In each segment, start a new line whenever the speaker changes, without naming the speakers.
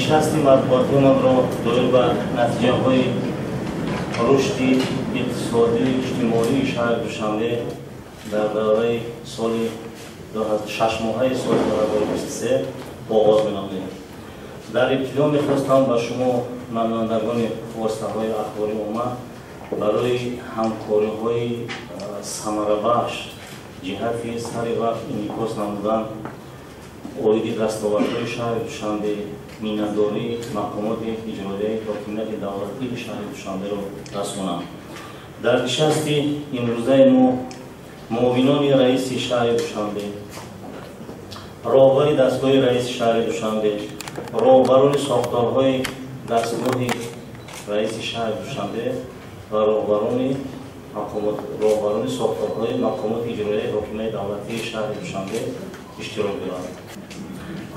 Нишасти матбуотиамонро доир ба натиҷаҳои рушди иқтисодию иҷтимоии шаҳри Душанбе дар давраи соли шашмоҳаи соли 2023 оғоз менамоем. Дар ибтидо мехостам ба шумо намояндагони воситаҳои ахбори омма барои ҳамкориҳои самарабахш ҷиҳати сари вақт инъикос намудан оиди дастовардҳои шаҳри Душанбе миннатдории мақомоти иҷроияи ҳокимияти давлатии шаҳри Душанберо расонам. Дар нишасти имрӯзаи мо муовинони раиси шаҳри Душанбе, роҳбари дастгоҳи раиси шаҳри Душанбе, роҳбарони сохторҳои дастгоҳи раиси шаҳри Душанбе ва роҳбарони сохторҳои мақомоти иҷроияи ҳокимияти давлатии шаҳри Душанбе иштирок доранд.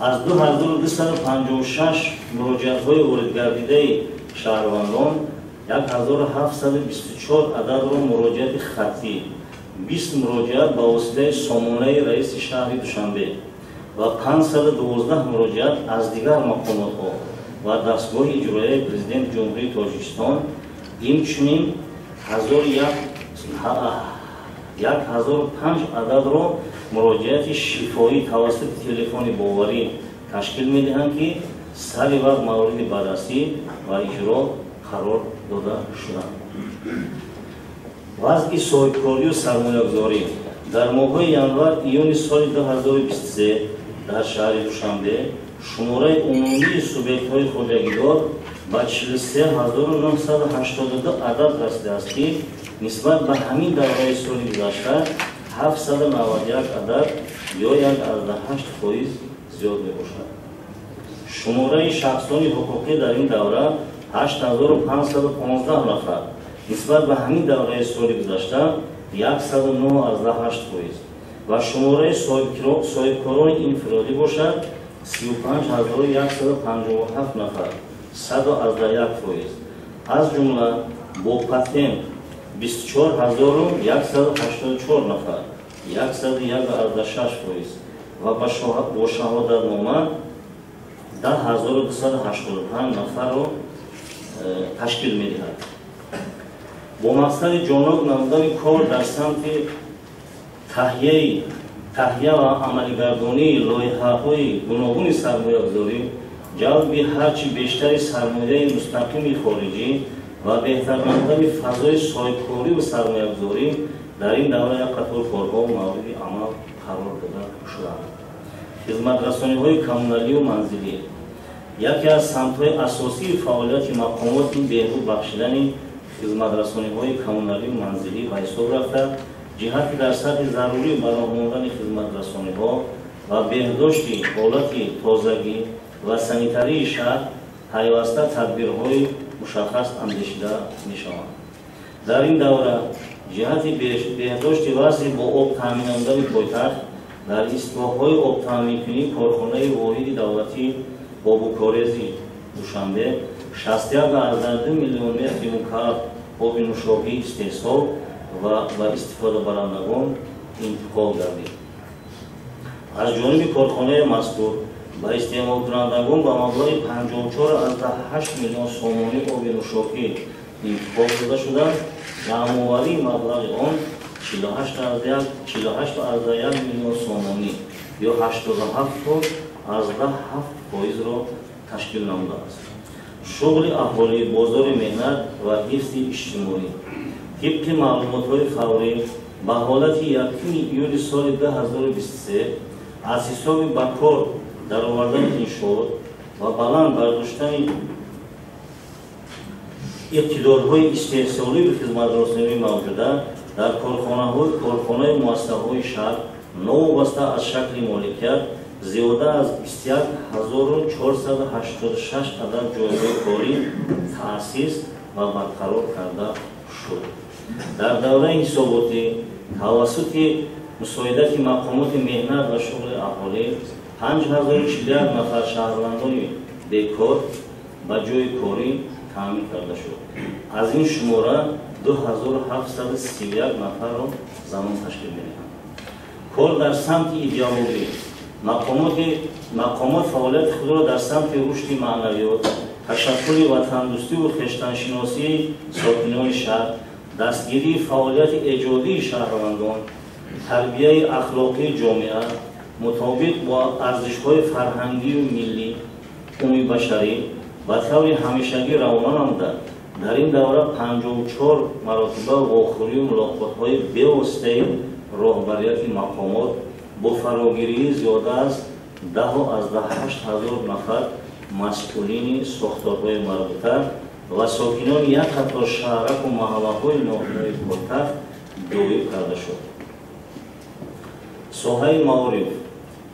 Аз 2256 муроҷиатҳои воридгардидаи шаҳрвандон 1724 ададро муроҷиати хаттӣ, 20 муроҷиат ба воситаи сомонаи раиси шаҳри Душанбе ва 512 муроҷиат аз дигар мақомотҳо ва дастгоҳи иҷроияи Президенти Ҷумҳурии Тоҷикистон, инчунин 1005 ададро муроҷиати шифоӣ тавассути телефони боварӣ ташкил медиҳанд, ки сари вақт мавриди баррасӣ ва иҷро қарор дода шуданд. Вазъи соҳибкорию сармоягузорӣ дар моҳҳои январ-июни соли 2023 дар шаҳри Душанбе шумораи умумии субъектҳои хоҷагидор ба 43982 адад расидааст, ки нисбат ба ҳамин давраи соли гузашта 791 адад ё 1,8% зиёд мебошад. Шумораи шахсони ҳуқуқӣ дар ин давра 8515 нафар, нисбат ба ҳамин давраи соли гузашта 109,8% ва шумораи соҳибкорони инфиродӣ бошад 35157 нафар, 101%. Аз ҷумла бо патент 24184 нафар, 101,6% ва бо шаҳодатнома 10285 нафарро ташкил медиҳад. Бо мақсади ҷоноб намудани кор дар самти таҳия ва амалигардонии лоиҳаҳои гуногуни сармоягузорӣ, ҷалби ҳарчи бештари сармояи мустақими хориҷӣ ва беҳтар намудани фазои соҳибкорию сармоягузорӣ дар ин давра як қатор корҳо мавриди амал қарор дода шуданд. Хизматрасониҳои коммуналию манзилӣ яке аз самтҳои асосии фаъолияти мақомот ин беҳбуд бахшидани хизматрасониҳои коммуналию манзилӣ ба ҳисоб рафта, ҷиҳати дар сатҳи зарурӣ ба роҳ мондани хизматрасониҳо ва беҳдошти ҳолати тозагӣ ва санитарии шаҳр пайваста тадбирҳои мушаххас андешида мешаванд. Дар ин давра ҷиҳати беҳдошти вазъи бо об таъмин намудани пойтахт дар истгоҳҳои обтаъминкунӣ корхонаи воҳиди давлатии обукорези Душанбе 61,2 миллион метри мукааб оби нӯшокӣ истеҳсол ва ба истифодабарандагон интиқол гардид. Аз ҷониби корхонаи мазкур ба истеъмолкунандагон ба маблағи 54,8 миллион сомонӣ оби нӯшокӣ интиқол дода шуда, ҷамъоварии маблағи он 48,1 миллион сомонӣ ё 87,7%-ро ташкил намудааст. Шуғли аҳолӣ, бозори меҳнат ва ҳифзи иҷтимоӣ. Тибқи маълумотҳои фаврӣ ба ҳолати 1 июли соли 2023 аз ҳисоби ба кор даровардани иншоот ва баланд бардоштани иқтидорҳои истеҳсолию хизматрасонии мавҷуда дар корхонаи муассисаҳои шаҳр новобаста аз шакли моликият зиёда аз 21486 адад ҷойгоҳи корӣ таъсис ва барқарор карда шуд. Дар давраи ҳисоботӣ тавассути мусоидати мақомоти меҳнат ва шуғли аҳолӣ 5041 нафар шаҳрвандони бекор ба ҷойи корӣ таъмин карда шуд. Аз ин шумора 2731 нафарро занон ташкил медиҳанд. Кор дар самти идеологӣ мақомоти Мақомот фаъолияти худро дар самти рушди маънавиёт, ташаккули ватандӯстиву хештаншиносии сокинони шаҳр, дастгирии фаъолияти эҷодии шаҳрвандон, тарбияи ахлоқии ҷомеа мутобиқ бо арзишҳои фарҳангию миллӣ, умумибашарӣ ба таври ҳамешагӣ равона намуда, дар ин давра 54 маротиба вохӯрию мулоқотҳои бевоситаи роҳбарияти мақомот бо фарогирии зиёда аз 10,8 ҳазор нафар масъулини сохторҳои марбута ва сокинони як қатор шаҳраку маҳаллаҳои ноҳияи пойтахт доир карда шуд. Соҳаи маориф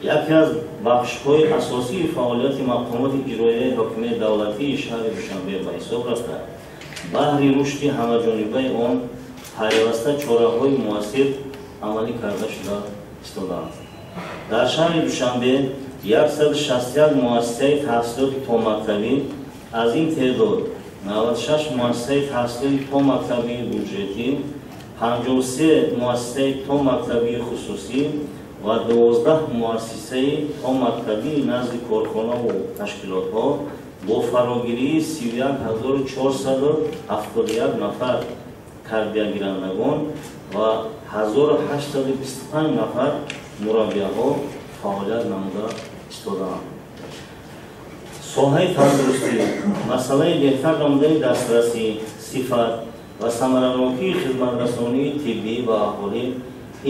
яке аз бахшҳои асосии фаъолияти мақомоти иҷроияи ҳокимияти давлатии шаҳри Душанбе ба ҳисоб рафта, баҳри рушди ҳамаҷонибаи он пайваста чораҳои муассир амалӣ карда шуда истодаанд. Дар шаҳри Душанбе 161 муассисаи таҳсилоти томактабӣ, аз ин теъдод 96 муассисаи таҳсилоти томактабии бюҷетӣ, 53 муассисаи томактабии хусусӣ ва 12 муассисаи томактабии назди корхонаву ташкилотҳо бо фарогирии 31471 нафар тарбиягирандагон ва 1825 нафар мураббияҳо фаъолият намуда истодаанд. Соҳаи тандурустӣ масъалаи беҳтар намудани дастрасӣ, сифат ва самаранокии хизматрасонии тиббӣ ба аҳолӣ,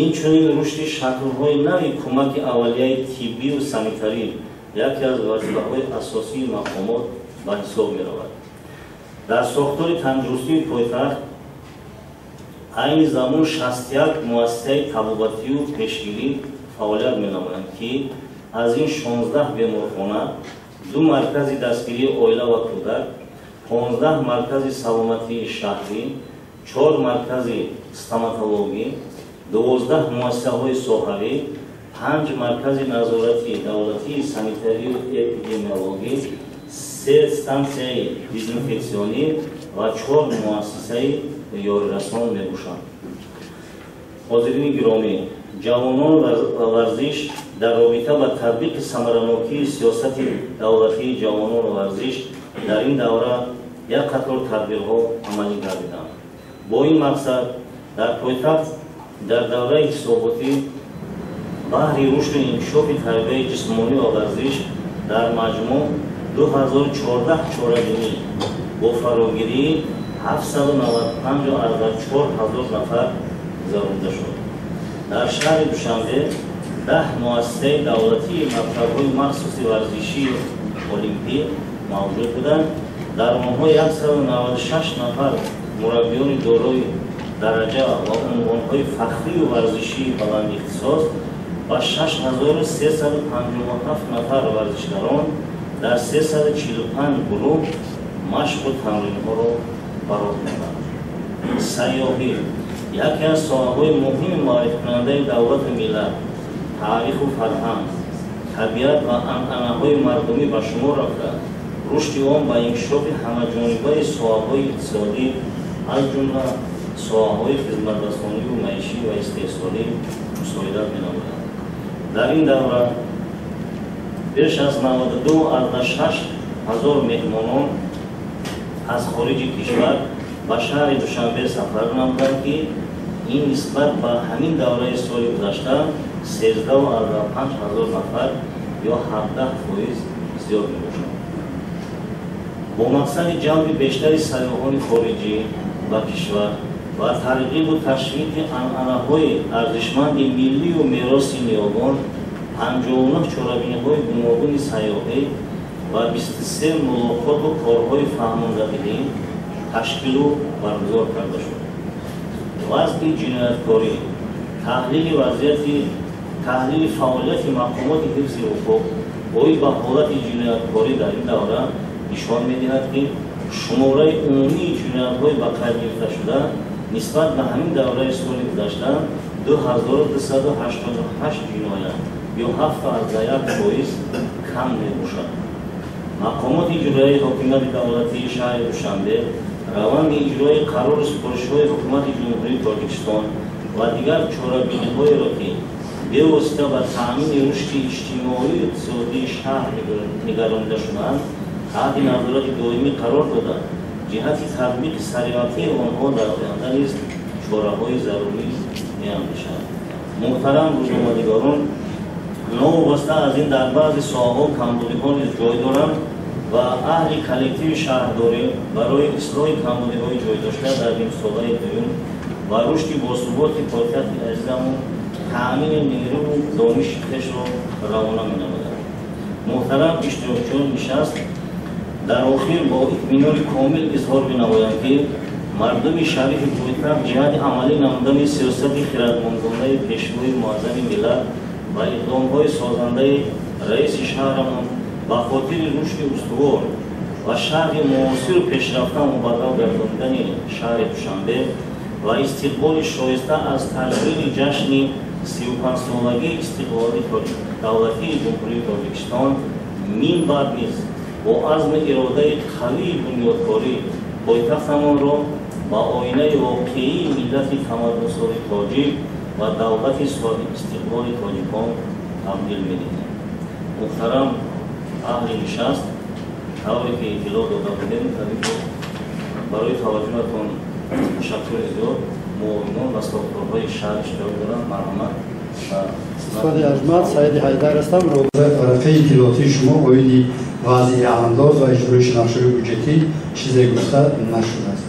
инчунин рушди шаклҳои нави кӯмаки аввалияи тиббию санитарӣ яке аз вазифаҳои асосии мақомот ба ҳисоб меравад. Дар сохтори тандурустии пойтахт айни замон 61 муассисаи табобатию пешгирӣ фаъолият менамоянд, ки аз ин 16 беморхона, 2 маркази дастгирии оила ва кӯдак, 15 маркази саломатии шаҳрӣ, 4 маркази стоматологӣ, 12 муассисаҳои соҳавӣ, 5 маркази назорати давлатии санитарию эпидемиологӣ, 3 стансияи дезинфексионӣ ва 4 муассисаи ёрирасон мебошанд. Ҳозирини гиромӣ, ҷавонон ва варзиш дар робита ба татбиқи самаранокии сиёсати давлатии ҷавонон ва варзиш дар ин давра як қатор тадбирҳо амалӣ гардиданд. Бо ин мақсад дар пойтахт дар давраи ҳисоботӣ баҳри рушду инкишофи тарбияи ҷисмонӣ ва варзиш дар маҷмӯъ 2014 чорабинӣ бо фарогирии 795,4 ҳазор нафар гузаронида шуд. Дар шаҳри Душанбе 10 муассисаи давлатии мактабҳои махсуси варзишии олимпӣ мавҷуд буданд. Дар онҳо 196 нафар мураббиёни дорои дараҷа ва унвонҳои фахрию варзишии баландихтисос ва 6357 нафар варзишгарон дар 345 гурӯҳ машқу тамринҳоро ба роҳ монданд. Сайёҳӣ яке аз соҳаҳои муҳими маърифкунандаи давлату миллат, таъриху фарҳанг, табиат ва анъанаҳои мардумӣ ба шумор рафта, рушди он ба инкишофи ҳамаҷонибаи соҳаҳои иқтисодӣ, аз ҷумла соҳаҳои хизматрасонию маишӣ ва истеҳсолӣ мусоидат менамояд. Дар ин давра беш аз 92,6 ҳазор меҳмонон аз хориҷи кишвар ба шаҳри Душанбе сафар намуданд, ки ин нисбат ба ҳамин давраи соли гузашта 13,5 ҳазор нафар ё 17% зиёд мебошад. Бо мақсади ҷалби бештари сайёҳони хориҷӣ ба кишвар ва тарғибу ташвиқи анъанаҳои арзишманди миллию мероси ниёгон, 59 чорабиниҳои гуногуни сайёҳӣ ва 23 мулоқоту корҳои фаҳмондадиҳӣ ташкилу баргузор карда шуд. Вазъи ҷинояткорӣ, таҳлили фаъолияти мақомоти ҳифзи ҳуқуқ оид ба ҳолати ҷинояткорӣ дар ин давра нишон медиҳад, ки шумораи умумии ҷиноятҳои ба қайд гирифташуда нисбат ба ҳамин давраи соли гузашта 2288 ҷиноят ё 7,1% кам мебошад. Мақомоти иҷроияи ҳокимияти давлатии шаҳри Душанбе раванди иҷрои қарору супоришҳои Ҳукумати Ҷумҳурии Тоҷикистон ва дигар чорабиниҳоеро, ки бевосита ба таъмини рушди иҷтимоию иқтисодии шаҳр нигаронида шудаанд, таҳти назорати доимӣ қарор дода, ҷиҳати татбиқи саривақтии онҳо дар оянда низ чораҳои зарурӣ меандешад. Муҳтарам рӯзноманигорон, новобаста аз ин дар баъзе соҳаҳо камбудиҳо низ ҷой доранд ва аҳли коллективи шаҳрдорӣ барои ислоҳи камбудиҳои ҷойдошта дар нимсолаи дуюм ва рушди босуботи пойтахти азизамон таъмини нерӯву дониши хешро равона менамояд. Муҳтарам иштирокчиён нишаст, дар охир бо итминони комил изҳор менамоям, ки мардуми шарифи пойтахт ҷиҳати амалӣ намудани сиёсати хирадмандонаи пешвои муаззами миллат ва иқдомҳои созандаи раиси шаҳрамон ба хотири рушди устувор ва шаҳри муосиру пешрафта мубаддал гардонидани шаҳри Душанбе ва истиқболи шоиста аз таҷлили ҷашни 35-солагии истиқлоли давлатии Ҷумҳурии Тоҷикистон минбаъд низ бо азму иродаи қавии бунёдкорӣ пойтахтамонро ба оинаи воқеии миллати тамаддунсози тоҷик ва давлати соҳибистиқлоли тоҷикон табдил медиҳем. Муҳтарам аҳли нишаст, тавре ки иттилоъ дода будем, барои таваҷҷӯҳатон ташаккури зиёд. Муовинон ва сохторҳои шаҳр иштирок доранд. Марҳамат.
Устоди Аҷмад, Саиди Ҳайдар ҳастам. Варақаи иттилоотии шумо оиди вазъи андоз ва иҷроиши нақшаҳои буҷетӣ чизе гуфта нашудааст.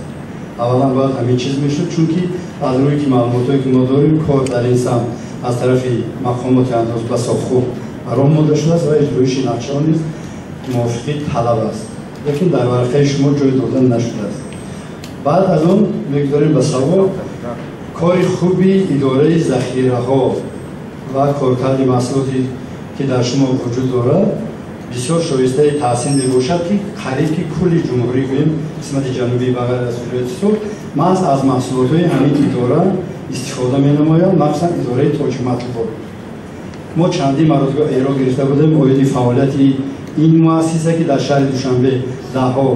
Аввалан бояд ҳамин чиз мешуд, чунки аз рӯи ки маълумотое ки мо дорем, кор дар ин самт аз тарафи мақомоти андоз басо хуб роҳ монда шудааст ва иҷроиши нақшаҳо низ мувофиқи талаб аст, лекин дар варақаи шумо ҷой дода нашудааст. Баъд аз он мегузорем ба савол: кори хуби идораи захираҳо ва коркарди маҳсулоте ки дар шумо вуҷуд дорад бисёр шоистаи таҳсин мебошад, ки қариб ки кулли ҷумҳурӣ, гӯем қисмати ҷанубӣ ба ғайр аз вилояти Суғд, маҳз аз маҳсулотҳои ҳамин идора истифода менамоянд, махсусан идораи Тоҷикматлубот. Мо чандин маротиба эрод гирифта будем оиди фаъолияти ин муассиса, ки дар шаҳри Душанбе даҳҳо,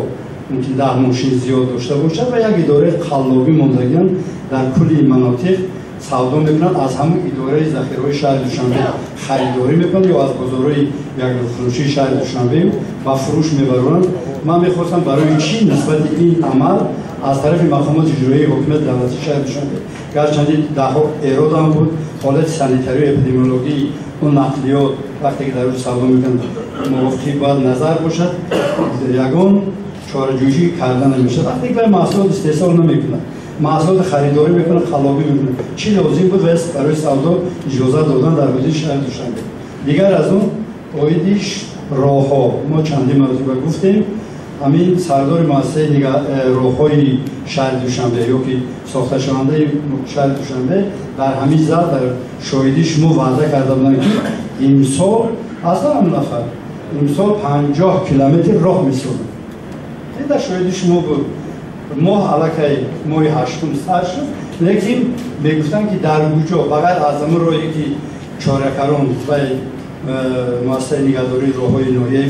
мумкин 10 мошин зиёд дошта бошад ва як идораи қаллобӣ мондагиан дар кулли манотиқ савдо мекунанд, аз ҳамон идораи захираҳои шаҳри Душанбе харидорӣ мекунанд ё аз бозорҳои якфурӯшии шаҳри Душанбе ба фурӯш мебароранд. Ман мехостам, барои чӣ нисбати ин амал аз тарафи мақомоти иҷроии ҳокимияти давлатии шаҳри Душанбе, гарчанди даҳҳо эродам буд, ҳолати санитарию эпидемиологии он нақлиёт вақте ки дар рӯз савдо мекунанд мувофиқи бояд назар бошад, ягон чораҷӯӣ карда намешавад. Вақте ки маҳсулот истеҳсол намекунад, маҳсулоти харидорӣ мекунад, қаллобӣ мекунад, чӣ лозим буд барои савдо иҷозат додан дар ҳудуди шаҳри Душанбе? Дигар аз он оиди роҳҳо мо чандин маротиба гуфтем, ҳамин сардори муассисаи роҳҳои шаҳри Душанбе ё ки сохташавандаи шаҳри Душанбе дар ҳамин зал дар шоҳидии шумо ваъда карда буданд, ки имсол аслан ҳамин нафар имсол 50 километр роҳ месозад. Ин дар шоҳидии шумо буд. Моҳ аллакай моҳи ҳаштум сар шуд, лекин мегуфтанд, ки дар куҷо, ба ғайр аз ҳамон роҳе ки чоракарон ва муассисаи нигаҳдории роҳҳои ноҳияи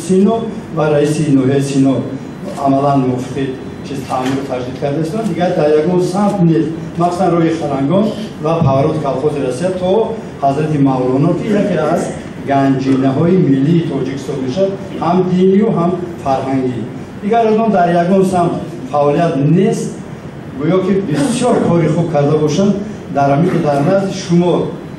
Сино ва раиси ноҳияи Сино амалан мувофиқи чиз таъмиру таҷдид карда истоданд, дигар дар ягон самт нест, махсусан роҳи Харангон ва поворот колхози Россия то Ҳазрати Мавлоно, ки яке аз ганҷинаҳои миллии тоҷик ҳисоб мешавад, ҳам динию ҳам фарҳангӣ. Дигар аз он дар ягон самт фаъолият нест. Гӯё ки бисёр кори хуб карда бошанд. Дар ҳамин ки дар назди шумо,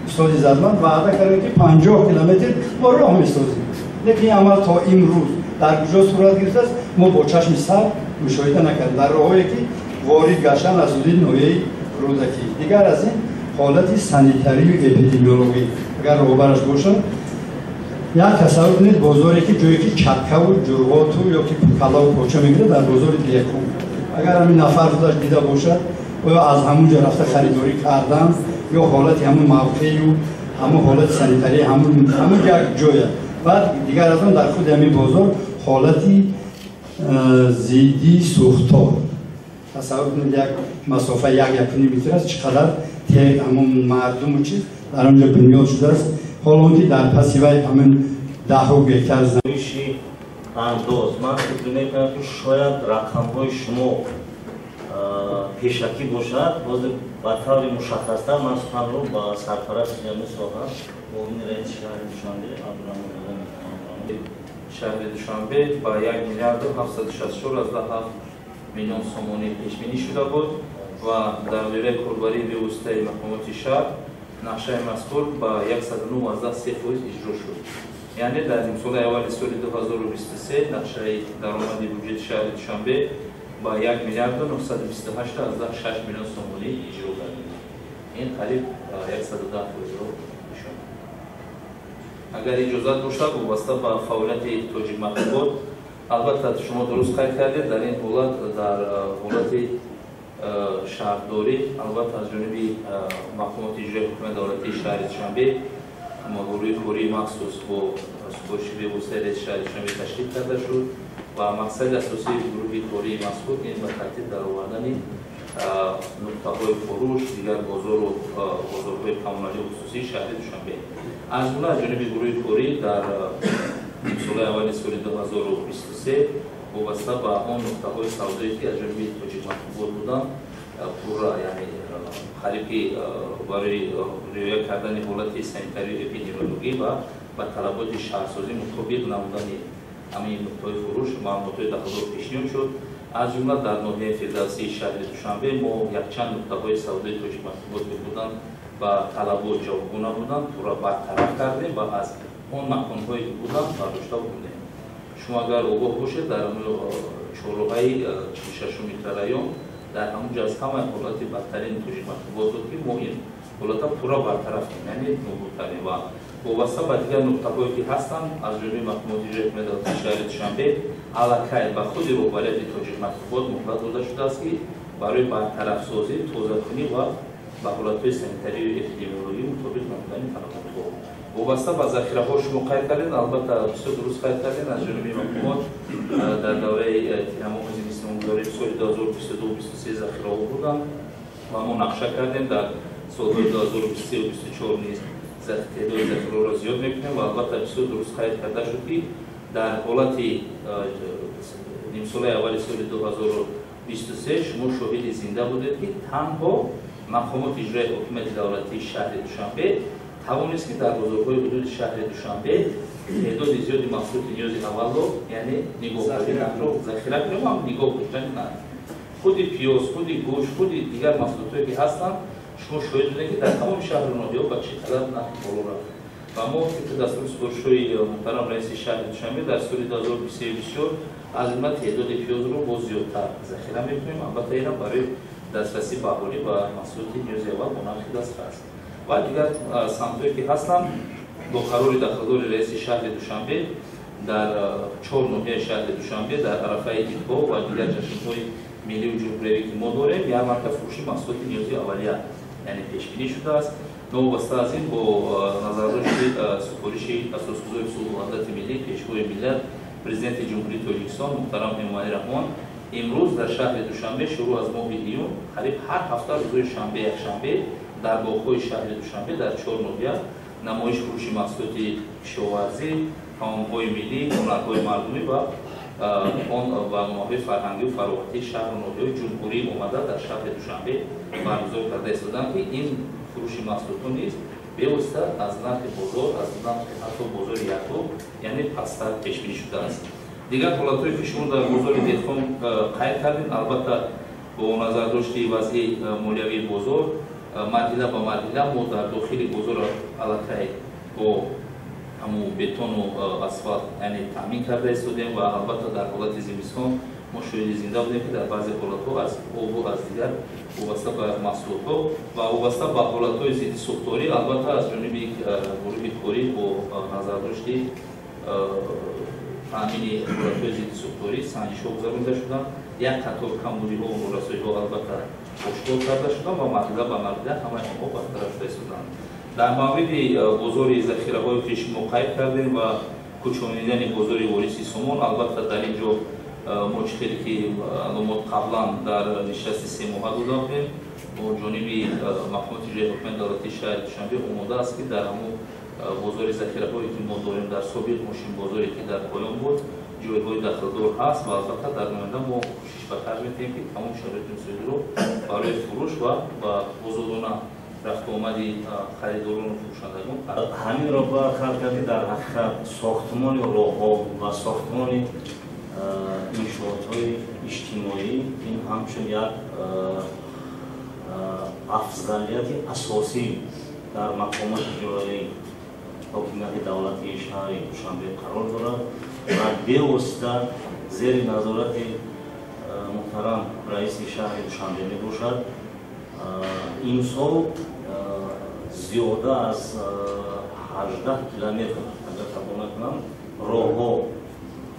устоди Задманд, ваъда кардем, ки 50 километр мо роҳ месозем, лекин ин амал то имрӯз дар куҷо сурат гирифтааст, мо бо чашми сар мушоҳида накардем дар роҳҳое ки ворид гаштан аз ҳудуди ноҳияи Рӯдакӣ. Дигар аз ин ҳолати санитарию эпидемиологӣ, агар роҳбараш бошад, як тасаввур кунед бозоре ки ҷое ки чаккаву ҷурғоту ё ки калаву поча мегирад, дар бозори Деҳқон, агар ҳамин нафар худаш дида бошад, оё аз ҳамун ҷо рафта харидорӣ кардан ё ҳолати ҳамун мавқею ҳамун ҳолати санитарии ҳамун як ҷоя. Баъд дигар аз он дар худи ҳамин бозор ҳолати зидди сӯхтор. Тасаввур кунед, як масофа 1-1.5 метр аст, чӣ қадар ҳамун мардуму чиз дар он ҷо бунёд шудааст, ҳол он ки дар паси вай ҳамин даҳҳо гектар
андоз. Ман фикр мекунам, ки шояд рақамҳои шумо Пешакӣ бошад, ҳозир ба таври мушаххастар ман суханро ба сарпарасти ҷамъи соҳа, муовини раиси шаҳри Душанбе Абдураҳмон Одамов.
Шаҳри Душанбе ба 1 миллиарду 764,7 миллион сомонӣ пешбинӣ шуда буд ва дар доираи корбарии бевоситаи мақомоти шаҳр нақшаи мазкур ба 109,3% иҷро шуд. Яъне дар нимсолаи аввали соли 2023 нақшаи даромади буҷети шаҳри Душанбе ба 1 миллиарду 928,6 миллион сомонӣ иҷро гардид. Ин қариб 110%-ро нишон медиҳад. Агар иҷозат бошад, вобаста ба фаъолияти Тоҷикматбуот, албатта шумо дуруст қайд кардед, дар ин ҳолат, дар ҳолати шаҳрдорӣ, албатта аз ҷониби мақомоти иҷроияи ҳукумати давлатии шаҳри Душанбе гурӯҳи кории махсус бо супориши бевоситаи раиси шаҳри Душанбе ташкил карда шуд ва мақсади асосии гурӯҳи кории мазкур ин ба тартиб даровардани нуқтаҳои фурӯш, дигар бозору бозорҳои коммуналию хусусии шаҳри Душанбе. Аз ҷумла аз ҷониби гурӯҳи корӣ дар нимсолаи аввали соли 2023 вобаста ба он нуқтаҳои савдое, ки аз ҷониби Тоҷикматбуот буданд, пурра, яъне қариб ки барои риоя кардани ҳолати санитарию эпидемиологӣ ва ба талаботи шаҳрсозӣ мутобиқ намудани ҳамин нуқтаҳои фурӯш маълумотҳои дахлдор пешниҳод шуд. Аз ҷумла дар ноҳияи Фирдавсии шаҳри Душанбе мо якчанд нуқтаҳои савдои Тоҷикматбуот ки буданд, ба талабот ҷавобгӯ набуданд, пурра бартараф кардем ва аз он маконҳое ки буданд бардошта бурдем. Шумо агар огоҳ бошед, дар чорроҳаи 46 микрорайон дар ҳамон ҷо аз ҳамаи ҳолати бадтарини Тоҷикматбуот буд, ки мо ин ҳолата пурра бартараф кардем, яъне нобуд кардем. Ва вобаста ба дигар нуқтаҳое ки ҳастанд, аз ҷониби мақомоти иҷроияи ҳукумати давлатии шаҳри Душанбе аллакай ба худи роҳбарияти Тоҷикматбуот муҳлат дода шудааст, ки барои бартарафсозӣ, тозакунӣ ва ба ҳолатҳои санитарию эпидемиологӣ мутобиқ намудани талаботҳо. Вобаста ба захираҳо шумо қайд кардед, албатта бисёр дуруст қайд кардед, аз ҷониби мақомот дар давраи тирамоҳи зимистонгузарии соли 2022-23 захираҳо буданд ва мо нақша кардем дар солҳои 2023-24 низ теъдоди захираҳоро зиёд мекунем ва албатта бисёр дуруст қайд карда шуд, ки дар ҳолати нимсолаи аввали соли 2023 шумо шоҳиди зинда будед, ки танҳо мақомоти иҷроияи ҳокимияти давлатии шаҳри Душанбе тавонист, ки дар бозорҳои ҳудуди шаҳри Душанбе теъдоди зиёди маҳсулоти ниёзи аввалро, яъне нигоҳдорӣ захира кунем ва нигоҳ доштани нарх. Худи пиёз, худи гӯшт, худи дигар маҳсулотҳое ки ҳастанд, шумо шоҳид будед, ки дар тамоми шаҳру ноҳияҳо ба чӣ қадар нархи боло рафт. Ва мо тибқи дастури супоришҳои муҳтарам раиси шаҳри Душанбе дар соли 2023-24 аз ҷумла теъдоди пиёзро боз зиёдтар захира мекунем. Албатта инам барои дастрасӣ ба аҳолӣ ба маҳсулоти ниёзи аввал бо нархи дастрас. Ва дигар самтҳое ки ҳастанд, бо қарори дахлдори раиси шаҳри Душанбе дар 4 ноҳияи шаҳри Душанбе дар арафаи идҳо ва дигар ҷашнҳои миллию ҷумҳуриявӣ, ки мо дорем, ярмарка фурӯши маҳсулоти ниёзи аввалия, яъне пешбинӣ шудааст. Новобаста аз ин, бо назардошти супориши асосгузори сулҳу ваҳдати миллӣ, Пешвои миллат, Президенти Ҷумҳурии Тоҷикистон муҳтарам Эмомалӣ Раҳмон, имрӯз дар шаҳри Душанбе шурӯъ аз моҳи июн қариб ҳар ҳафта рӯзҳои шанбе, якшанбе дар боғҳои шаҳри Душанбе дар 4 ноҳия намоиш фурӯши маҳсулоти кишоварзӣ, таомҳои миллӣ, ҳунарҳои мардумӣ ва он барномаҳои фарҳангию фароғатии шаҳру ноҳияҳои ҷумҳурӣ омада дар шаҳри Душанбе баргузор карда истоданд, ки ин фурӯши маҳсулотҳо низ бевосита аз нархи бозор, аз нархи ҳатто бозори якум, яъне пасттар пешбинӣ шудааст. Дигар ҳолатҳое ки шумо дар бозори деҳқон қайд кардед, албатта бо назардошти вазъи молиявии бозор марҳила ба марҳила мо дар дохили бозор аллакай бо ҳамун бетону асфалт, яъне таъмин карда истодем ва албатта дар ҳолати зимистон мо шоҳиди зинда будем, ки дар баъзе ҳолатҳо аз обу аз дигар вобаста ба маҳсулотҳо ва вобаста ба ҳолатҳои зидди сӯхторӣ, албатта аз ҷониби гурӯҳи корӣ бо назардошти таъмини ҳолатҳои зидди сӯхторӣ санҷишҳо гузаронида шуданд. Як қатор камбудиҳо ва норасоиҳо албатта ошкор карда шуданд ва марҳила ба марҳила ҳамаи онҳо бартараф шуда истоданд. Дар мавриди бозори захираҳое ки шумо қайд кардем ва кӯчонидани бозори вориси сомон, албатта дар ин ҷо мо чӣ хеле ки маълумот қаблан дар нишасти семоҳа дода будем, бо ҷониби мақомоти иҷроияи ҳукумати давлатии шаҳри Душанбе омода аст, ки дар ҳамун бозори захираҳое ки мо дорем, дар собиқ мошинбозоре ки дар поён буд, ҷойҳои дахлдор ҳаст ва албатта дар оянда мо кӯшиш ба харҷ медиҳем, ки тамоми шароити мусоидро барои фурӯш ва ба озодона рафтуомади харидорону фурӯшандагон.
Ҳаминро бояд қайд кард, ки дар ҳақиқат сохтмони роҳҳо ва сохтмони иншоотҳои иҷтимоӣ ин ҳамчун як афзалияти асосӣ дар мақомоти иҷроияи ҳокимияти давлатии шаҳри Душанбе қарор дорад ва бевосита зери назорати муҳтарам раиси шаҳри Душанбе мебошад. Имсол зиёда аз 18 километр, агар хато накунам,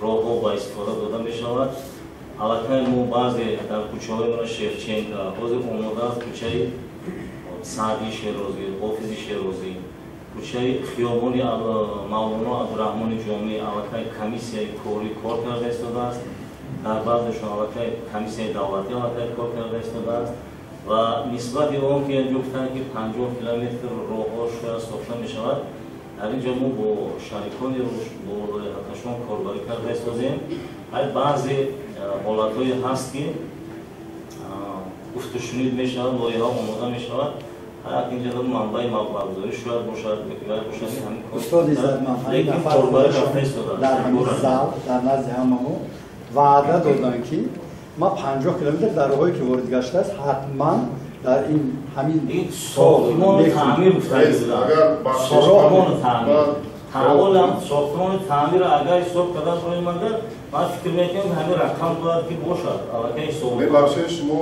роҳҳо ба истифода дода мешавад. Аллакай мо баъзе дар кӯчаҳои мона Шевченко, ҳозир омода аст кӯчаи Саъдии Шерозӣ, Ҳофизи Шерозӣ, кӯчаи хиёбони Мавлоно Абдураҳмони Ҷомӣ аллакай комиссияи корӣ кор карда истодааст. Дар баъзешон аллакай комиссияи давлатӣ аллакай кор карда истодааст ва нисбати он ки инҷо гуфтанд, ки 50 километр роҳҳо шояд сохта мешавад, дар ин ҷо мо бо шарикони рушд, бо лоиҳакашон корбарӣ карда истодем. Баъзе ҳолатҳое ҳаст, ки гуфтушунид мешавад, лоиҳа омода мешавад, инҷо манбаи маблағгузорӣ шояд бошад, бошад.
Устод Иззатман, дар ҳамин зал, дар назди ҳамамо ваъда доданд, ки ма 50 километр дар роҳое, ки ворид гаштааст, ҳатман дар ин ҳамин
сохтмону таъмир сохтмону таъмир агар ҳисоб карда хоҳем, агар ман фикр мекунам, ҳамин рақам бояд ки бошад, аллакай ҳисоб.
Мебахшед, шумо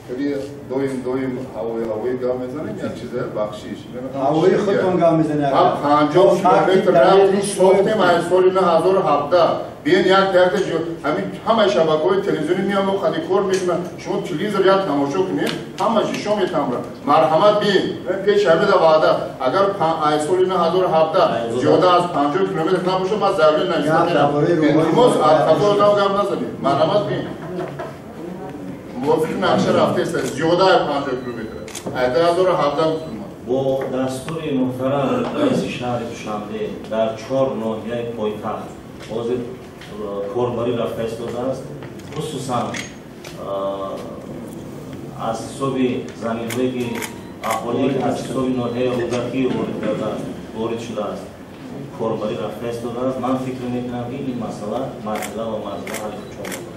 хеле доим доим ҳавои ҳавои гап мезанед, як чизе, бахшиш.
Ҳавои худтон гап мезанед.
50 километр рафтем, сохтем аз соли 2017. Биен, як якта ҳамин ҳамаи шабакаҳои телевизионӣ меоянд, хади кор мекунанд. Шумо телевизор як тамошо кунед, ҳамаш ишон метамра. Марҳамат, биен, пеш ҳамида ваъда, агар аз соли 2017 зиёда аз 50 километр набошад, ман заявление нависта. Илтимос, аз хато одам гап назанед. Марҳамат, биен, мувофиқи нақша рафтеста зиёда аз 50 километр аз 2017 гуфтум.
Бо дастури муҳтарам раиси шаҳри Душанбе дар чор ноҳияи пойтахт ҳозир корбарӣ рафта истодааст, хусусан аз ҳисоби заминҳое, ки аҳолӣ аз ҳисоби ноҳияи Рӯдакӣ ворид шудааст, корбарӣ рафта истодааст. Ман фикр мекунам, ки ин масъала марҳила ва марҳила ҳалли худшон.